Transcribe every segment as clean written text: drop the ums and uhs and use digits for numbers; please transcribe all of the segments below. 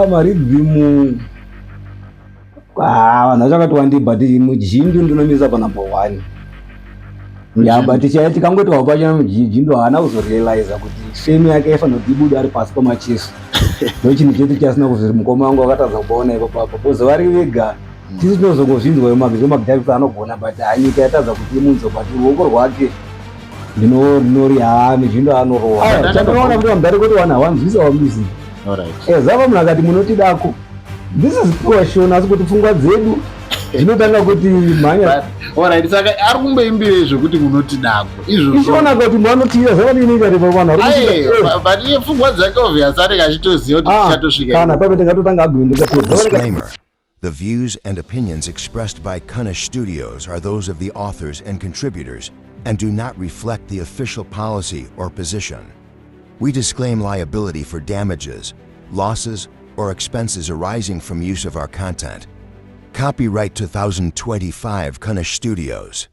Maridhimu, ah, vanhu vacho vakati wandei, but mujindu ndinomisa panumber one. Ya, but chaya tikangoti wapachana mujindu haana kuzorealiza kuti fame yake yaifanira kuti ibude ari pasi pamacheso. Ndochinhu chedu chasina kuzviri mukoma wangu akatadza kupaona ipapo apo because vari vega tisu tinozongozvinzwa zvemagitari kuti anogona, but hanyika yatadza kuti imunzwe, but ruoko rwake ndinori haa, mizhindo anorowa. Chandinoona kuti vanhu vari kuti vanhu havanzwisawo music. Zava munhu akati munoti dako, this is pure Shona, asi kuti pfungwa dzedu dzinotanga kuti mhanya. Alright, saka ari kumboimbirei zvekuti munoti dako izvozvo? Ishona kuti munotira zava inoita repo vanhu vari But iye pfungwa dzake obvious anenge achitoziva kuti tichatosvika. Kana pape tingatotanga argument ndikapedza. Disclaimer. The views and opinions expressed by Kunish Studios are those of the authors and contributors and do not reflect the official policy or position. We disclaim liability for damages, losses, or expenses arising from use of our content. Copyright 2025 Kunish Studios.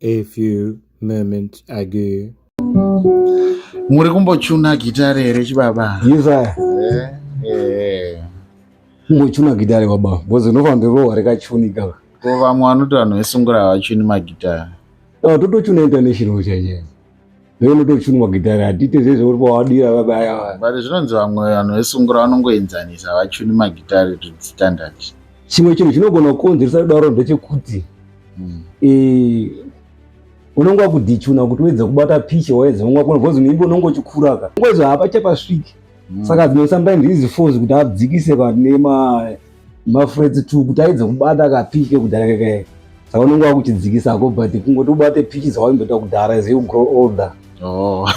A few moments ago. Muri kumbochuna gitare here, chibaba? Yesa. Kumbochuna gitare, baba, because unofanira ndirohwa rikachunika. Ko vamwe vanoti vanhu vesungura havachuni magitare. Totochuna international chaiye, ndoinotochunwa gitare, hatiite zvezvo uri pawadira baba. But zvinonzi vamwe vanhu vesungura vanongoenzanisa, havachuni magitare to standard. Chimwe chinhu chinogona kukonzeresa kudaro ndechekuti unonge wakudhichuna kuti uedze kubata pitch, waedze unga kuna because muimbi unonge uchikura ka ngwezo hapachapasviki. Saka dzimwe sometimes izi force kuti adzikise nema mafrets two kuti aedze kubata kapitch kekudhara kekae, saka unonge wakuchidzikisako, but kungoti ubate pitch dzawaimboita kudhara as you grow older. Oh.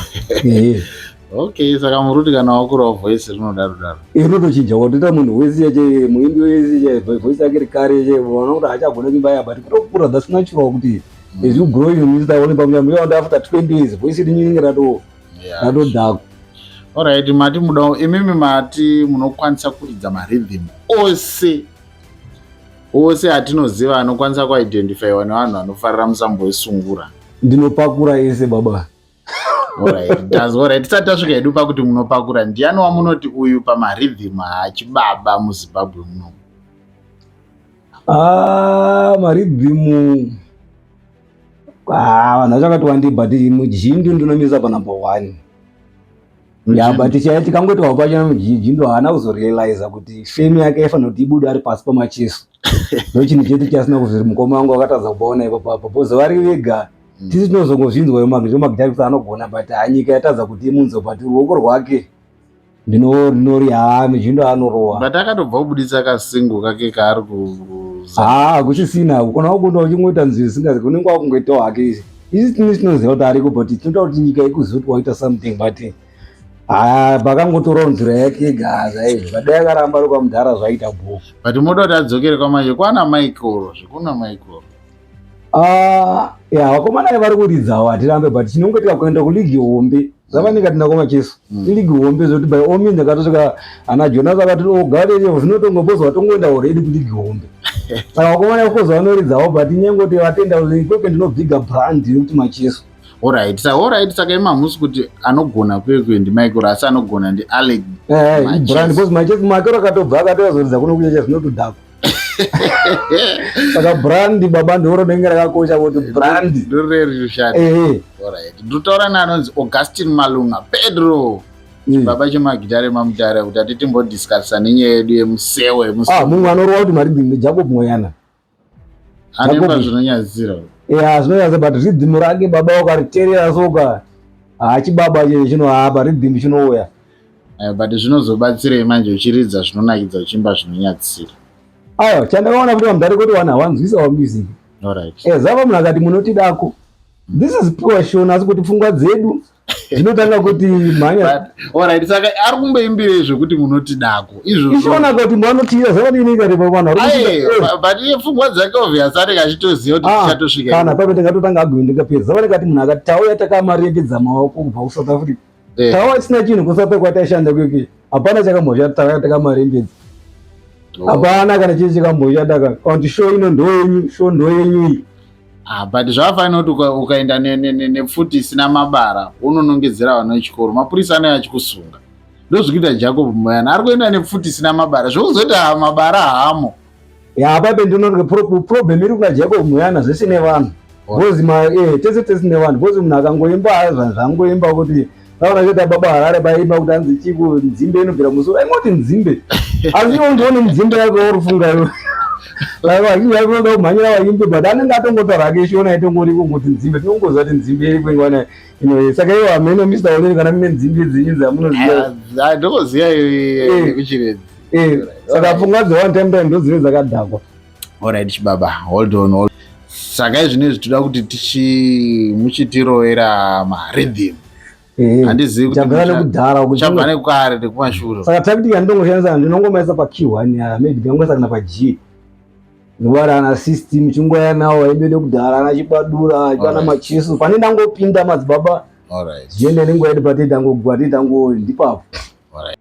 Okay, saka muri kuti kana wakurawo voice rinodaro daro? Inotochinja, watoita munhu wese chache, muimbi wese che voice yake rikare che unoona kuti haachagona kuimba ya, but kutokura, that's natural, kuti as you grow you music one pamuya muya after 20 years voice rinenge rato ratodhakwa. Alright, mati muda imimi mati munokwanisa kuridza marhythm ose ose atinoziva anokwanisa kuidentifyiwa nevanhu vanofarira musambo wesungura. Ndinopakura ese, baba. Alright, tazwa. Alright, tisati tasvika hedu pakuti munopakura, ndiani wamunoti uyu pamarhythm haachibaba muZimbabwe muno? Ah, maridhimu, ah, vanhu vacho vakati wandei, but mujindu ndinomisa panumber one. Ya, but chaya tikangoti wapachana mujindu haana kuzorealiza kuti fame yake yaifanira kuti ibude ari pasi pamacheso. Ndochinhu chedu chasina kuzviri mukoma wangu akatadza kupaona ipapo apo because vari vega tisu tinozongozvinzwa zvemagitari kuti anogona, but hanyika yatadza kuti imunzwe, but ruoko rwake ndinori haa, mizhindo anorowa. But akatobva kubuditsa kasingle kake kaari kuza. Haa, kusisina kuna wakunda uchingoita nzviro isingazi unenge wakungoitawo hake izvi. Isi tine tinoziva kuti ariko, but tinoda kuti nyika ikuzive kuti waita something, but haa, pakangotorawo nzira yake ega zvaizvo, vadai akaramba ari kwamudhara zvaita bho. But moda kuti adzokere kwamanje kwana Michael, zvekuna Michael? Ah, ya, vakomana vari kuridzawo, hatirambe, but chinongoitika kuenda kuligi hombe zvavanenge tina kwamacheso. Iligi hombe zvokuti by all means akatosvika ana Jonas akati ogarere zvinotongobozwa vatongoenda already kuligi hombe. Saka vakomana vakozi vanoridzawo, but nyengoti vatenda ikoko ndinobviga brand yekuti Macheso. Alright, saka alright, saka imamusi kuti anogona kwekwe ndiMichael, asi anogona ndiAlec Macheso. Brand, because Macheso Michael akatobva akatozoridza kuno kuchecha zvinotodhakwa. Saka brand, baba, ndoro rinenge rakakosha kuti brand. Ndorerishati. Alright, ndotaura neanonzi Augustin Malunga Pedro, baba chemagitare mamutare, kuti ati timbodiscussa nenyaya yedu yemusewe. Ah, mumwe anorova kuti maridhimu ndiJacob Moyana. Anoimba zvinonyadzisira. Ya, zvinonyadzisa, but rhythm rake, baba, ukariterera soka haachibaba chino apa rhythm chinouya. But zvinozobatsirei manje uchiridza zvinonakidza uchiimba zvinonyadzisira? Aiwa, chandakaona kuti vamudhari kuti vanhu havanzwisawo music. Zava munhu akati munoti dako, this is pure Shona, asi kuti pfungwa dzedu dzinotanga kuti mhanya. Alright, saka ari kumboimbirei zvekuti munoti dako izvozvo? Ishona kuti munotira zava inoita repo vanhu vari But iye pfungwa dzake obvious anenge achitoziva kuti tichatosvika. Kana pape tingatotanga argument ndikapedza. Zava ndikati munhu akati tauya takamarembedza maoko kubva kuSouth Africa. Tawa isina chinhu kuSouth Africa kwataishanda kweke, hapana chakamboshata, tauya takamarembedza. Hapana kana chii chikamboshata ka kuti show ino ndoyenyu, show ndoyenyu iyi. Ah, but zvavafanira kuti ukaenda nepfuti isina mabara unonongedzera vana vechikoro, mapurisa anouya achikusunga. Ndozvikuita Jacob Moyana, ari kuenda nepfuti isina mabara, zvokuzoti mabara haamo. Ya, paipe ndinoti problem iri kuna Jacob Moyana zvese nevanhu, because tese tese nevanhu, because munhu akangoimba zvangoimba kuti vaona chota Baba Harare baimba kuti hanzi chiku nzimbe inobvira musoro, aingoti nzimbe, asi iwo ndione nzimbe yako uri funga iwe vainoda kumhanyira vaimbi, but anenge atongotaura ake Shona itongori kungoti nzimbe, tinongoziva kuti nzimbe iri kuingwana ino. Saka iwo hameno, Mr Oneni, kana mune nzimbe dzenyu dzamunoziva. Ndokoziva yekuChiredzi. Saka pfungwa dzeone time time ndodzinenge dzakadhakwa. Alright chibaba, hold on, hold. Saka izvinezvi toda kuti tichi muchitirovera marhythm. Handizivi kuti Chabvira nekudhara kuti chabva nekare nekumashure. Saka tactic yandinongoshandisa, ndinongomaisa pakey one ya, maybe ndingangoisa kana paG, novari ana system chingoya nawo aibede kudhara, ana Chibadura, ana Macheso, pane ndangopinda madzibaba. Zviende nenguva yedu pateitango ndipapo. Alright.